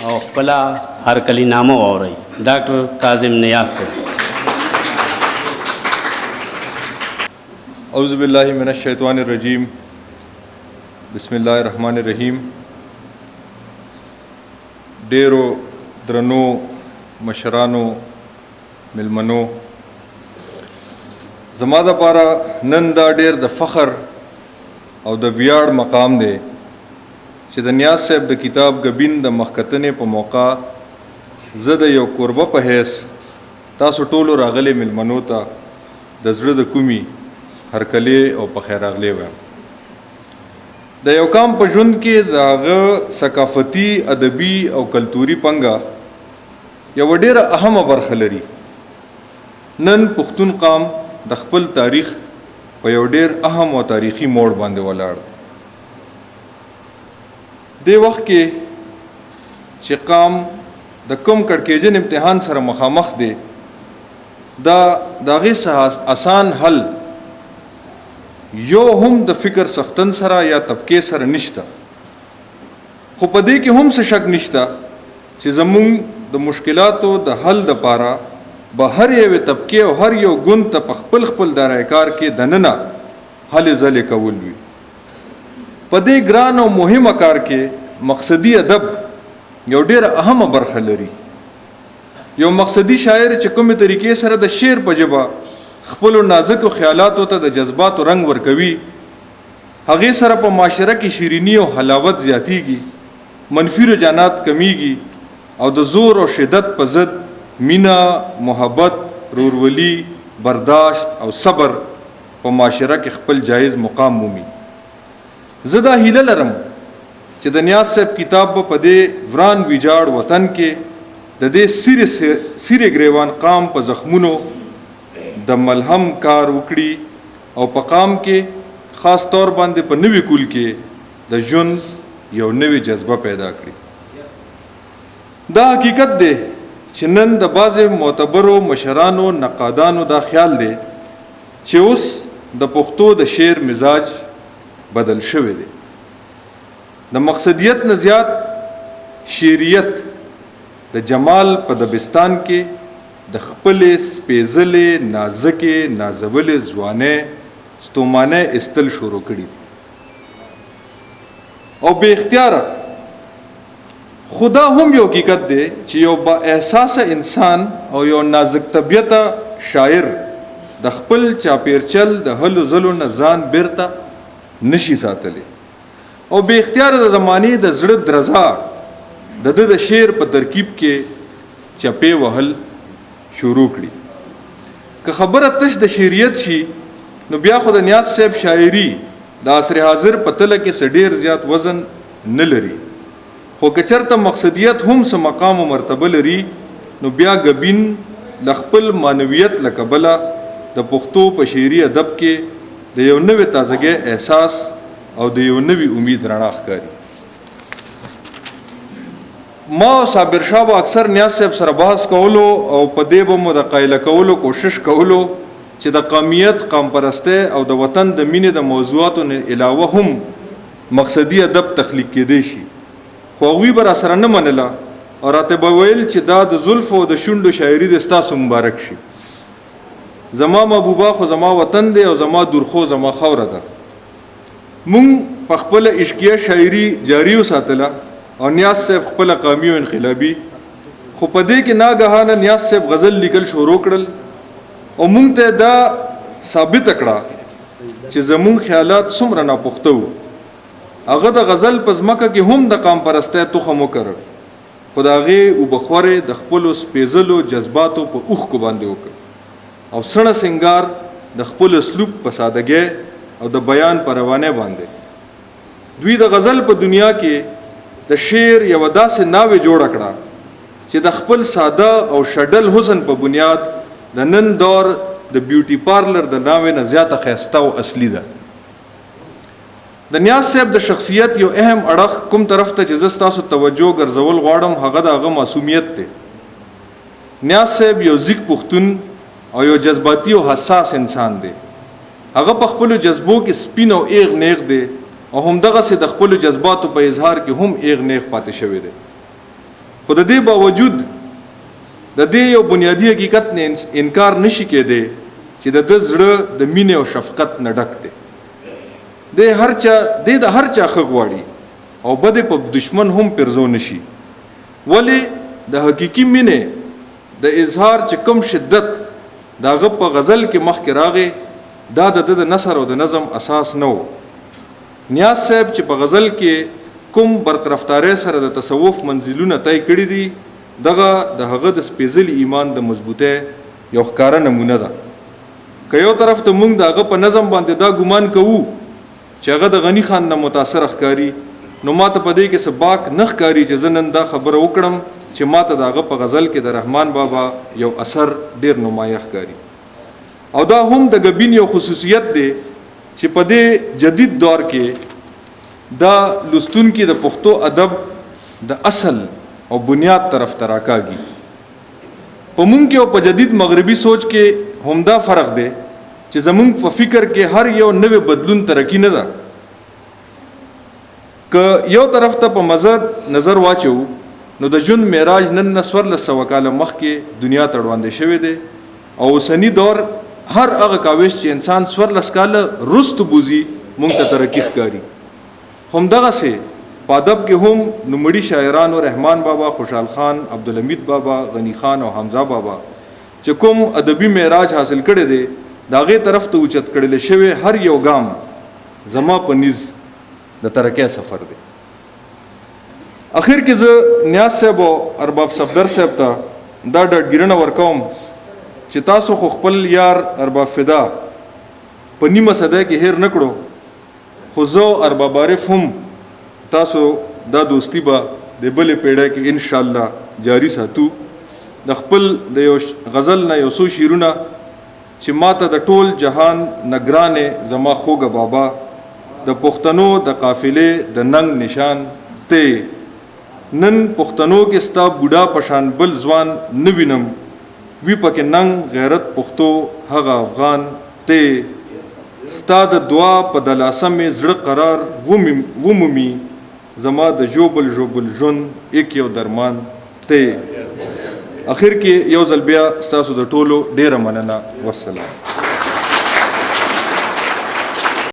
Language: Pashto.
او خپله هرکلي نامه واورئ. ډاکټر کاظم نیاز صاحب. اعوذ بالله من الشیطان الرجیم، بسم الله الرحمن الرحیم. ډیرو درنو مشرانو، ملمنو، زما د پاره نن دا ډیر د فخر او د ویاړ مقام دی چې د نیاز صاحب د کتاب ګبین د مخکتنې په موقع زه د یو کوربه په حیث تاسو ټولو راغلي ملمنو ته د زړه د کومي هرکلی او په خیر راغلی وایم. د یو قام په ژوند کې د هغه ثقافتي، ادبي او کلتوري پنګه یوه ډېره اهمه برخه لري. نن پښتون قام د خپل تاریخ په یو ډېر اهم او تاریخي موړ باندې ولاړ دی. دې وخت کې چې قام د کوم کړکېجن امتحان سره مخامخ دی، دا د هغې څخه اسان حل یو هم د فکر سختن سره یا طبقې سره نشته. خو په دې کې هم څه شک نشته چې زمونږ د مشکلاتو د حل دپاره به هر یوې طبقې او هر یو ګوند ته په خپل خپل دایره کار کې دننه هلې ځلې کول وي. په دې ګران او مهمه کار کې مقصدي ادب یو ډېره اهمه برخه لري. یو مقصدي شاعر چې کومې طریقې سره د شعر په ژبه خپلو نازکو خیالاتو ته د جذباتو رنګ ورکوي، هغې سره په معاشره کې شیریني او حلاوت زیاتیږي، منفي رجحانات کمیږي او د زور او شدت په ضد مینه، محبت، رورولي، برداشت او صبر په معاشره کې خپل جایز مقام مومي. زه دا هیله لرم چې د نیاز صاحب کتاب به په دې وران ویجاړ وطن کې د دې سیرې ګریوان قام په زخمونو د ملهم کار وکړي او په قام کې خاص طور باندې په نوي کول کې د ژوند یو نوې جذبه پیدا کړي. دا حقیقت دی چې نن د بعضې معتبرو مشرانو نقادانو دا خیال دی چې اوس د پښتو د شعر مزاج بدل شوی دی. د مقصدیت نه زیات شعریت د جمال په دبستان کې د خپلې سپېځلې، نازکې، نازولې ځوانۍ ستومانۍ ایستل شروع کړي دي او بې اختیاره. خو دا هم یو حقیقت دی چې یو با احساسه انسان او یو نازک طبیعته شاعر د خپل چاپیرچل د هلو ځلو نه ځان بیرته نشي ساتلی او بې اختیاره د زمانې د زړه درزا د ده د شعر په ترکیب کې چپې وهل شروع کړي. که خبره تش د شعریت شي نو بیا خو د نیاز صاحب شاعري د عصر حاضر په تله کې څه ډېر زیات وزن نه لري، خو که چېرته مقصدیت هم څه مقام او مرتبه لري نو بیا ګبین له خپل معنویت له کبله د پښتو په شعري ادب کې د یو نوې تازګۍ احساس او د یو نوي امید رڼا ښکاري. ما او صابر شاه به اکثر نیاز صاحب سره بحث کولو او په دې به مو د قایله کولو کوشش کولو چې د قومیت، قام پرستۍ او د وطن د مینې د موضوعاتو نه علاوه هم مقصدي ادب تخلیق کېدی شي، خو هغوی به راسره نه منله او راته به ویل چې دا د زلفو او د شونډو شاعري دې ستاسو مبارک شي. زما محبوبه خو زما وطن دی او زما دورخو زما خاوره ده. مونږ په خپله عشقیه شاعري جاري وساتله او نیاز صاحب خپله قومي او انقلابي، خو په دې کې ناګهانه نیاز صاحب غزل لیکل شروع کړل او مونږ ته دا ثابته کړه چې زمونږ خیالات څومره ناپخته وو. هغه د غزل په ځمکه کې هم د قام پرستۍ تخم وکړ، خو د هغې اوبه خورې د خپلو سپېځلو جذباتو په اوښکو باندې وکړ او سڼه سنګار د خپل اسلوب په سادهګۍ او د بیان په روانۍ باندې. دوی د غزل په دنیا کې د شعر یوه داسې ناوې جوړه کړه چې د خپل ساده او شډل حسن په بنیاد د نن دور د بیوټي پارلر د ناوې نه زیاته ښایسته او اصلي ده. د نیاز صاحب د شخصیت یو اهم اړخ کوم طرف ته چې زه ستاسو توجه ګرځول غواړم هغه د هغه معصومیت دی. نیاز صاحب یو زیږ پښتون او یو جذباتي او حساس انسان دی. هغه په خپلو جذبو کې سپین او ایغ نیغ دی او همدغسې د خپلو جذباتو په اظهار کې هم ایغ نیغ پاتې شوی دی. خو د دې باوجود د دې یو بنیادي حقیقت نه انکار نشي کېدی چې د ده زړه د مینې او شفقت نه ډک دی. دی هر چا دی د هر چا ښه غواړي او بدې په دشمن هم پرزو نشي. ولې د حقیقي مینې د اظهار چې کوم شدت د هغه په غزل کې مخکې راغی، دا د ده د نثر او د نظم اساس نه و. نیاز صاحب چې په غزل کې کوم برق رفتارۍ سره د تصوف منزلونه طی کړي دي، دغه د هغه د سپېڅلي ایمان د مضبوطۍ یو ښکاره نمونه ده. که یو طرف ته موږ د هغه په نظم باندې دا ګمان کوو چې هغه د غني خان نه متاثره ښکاري، نو ما ته په دې کې څه باک نه ښکاري چې زه نن دا خبره وکړم چې ما ته د هغه په غزل کې د رحمان بابا یو اثر ډیر نمایه ښکاري. او دا هم د ګبین یو خصوصیت دی چې په دې جدید دور کې دا لوستونکي د پښتو ادب د اصل او بنیاد طرف ته راکاږي. په مونږ کې او په جدید مغربي سوچ کې همدا فرق دی چې زمونږ په فکر کې هر یو نوی بدلون ترقي نه ده. که یو طرف ته په مذهب نظر واچو نو د ژوند معراج نن نه 1400 کاله مخکې دنیا ته وړاندې شوی دی، او اوسني دور هر هغه کاوش چې انسان 14 کاله وروسته بوځي مونږ ته ترقي ښکاري. همدغسې په ادب کې هم نوموړي شاعرانو رحمان بابا، خوشحال خان، عبدالحمید بابا، غني خان او حمزه بابا چې کوم ادبي معراج حاصل کړی دی، د هغې طرف ته اوچت کړل شوی هر یو ګام زما په نیز د ترقۍ سفر دی. اخر کې زه نیاز صاحب او ارباب صفدر صاحب ته دا ډاډګیرنه ورکوم چې تاسو خو خپل یار ارباب فدا په نیمه صدۍ کې هیر نه کړو، خو زه او ارباب عارف هم تاسو دا دوستي به د بلې پیړۍ کې انشاءالله جاری ساتو. د خپل د یو غزل نه یو څو شعرونه چې ما ته د ټول جهان نه ګرانې زما خوږه بابا، د پښتنو د قافلې د ننګ نشان ته، نن پښتنو کې ستا بوډا په شان بل ځوان نه وینم، وي پکې ننګ غیرت پښتو هغه افغان ته، ستا د دعا په دلاسه مې زړه قرار ومومي، زما د ژوبل ژوبل ژوند ایک یو درمان ته. اخر کې یو ځل بیا ستاسو د ټولو ډیره مننه. والسلام.